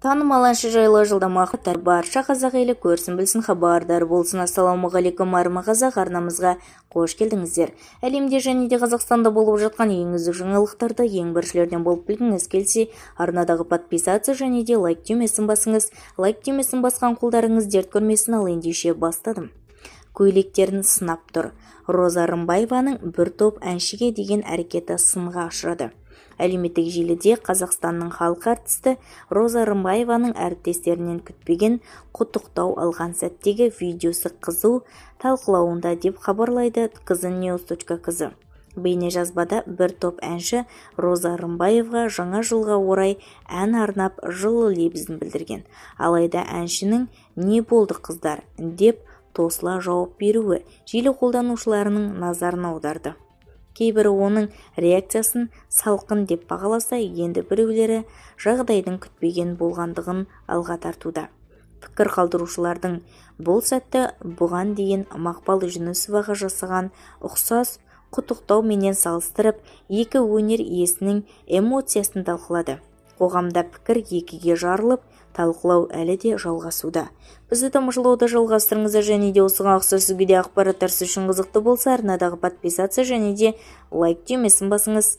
Танымал әнші жайлы жылдам ақпараттар барша қазақ елі көрсін, білсін, хабардар болсын. Ассалаумағалейкум, Арма Қазақ арнамызға қош келдіңіздер! Әлемде және де Қазақстанда болып жатқан ең үздік жаңалықтарды ең біріншілерден болып білгіңіз келсе, арнадағы подписаться және де лайк түймесін басыңыз. Лайк түймесін басқан қолдарыңыз дерт көрмесін. Ал ендеше, бастадым. Көйлектерін сынап тұр. Роза Рымбаеваның бір топ әншіге деген әрекеті сынға ұшырады. Әлеуметтік желіде Қазақстанның халық әртісті Роза Рымбаеваның әріптестерінен күтпеген құттықтау алған сәттегі видеосы қызу талқылануда, деп хабарлайды kznews.kz. Бейнежазбада бір топ әнші Роза Рымбаеваға жаңа жылға орай ән арнап, жылы лебізін білдірген. Алайда әншінің «Не болды, қыздар?» деп тосыла жауап беруі желі қолданушыларының назарын аударды. Кейбірі оның реакциясын салқын деп бағаласа, енді біреулері жағдайдың күтпеген болғандығын алға тартуда. Пікір қалдырушылардың бұл сәтті бұған дейін Мақпал Жүнісоваға жасаған ұқсас құттықтауменен салыстырып, екі өнер иесінің эмоциясын талқылады. Қоғамда пікір екіге жарылып, талқылау әлі де жалғасуда. Бізді тамашалауды жалғастырыңыздар және де осыған ұқсас өзге де ақпараттар сіз үшін қызықты болса, арнадағы подписаться және де лайк түймесін басыңыз.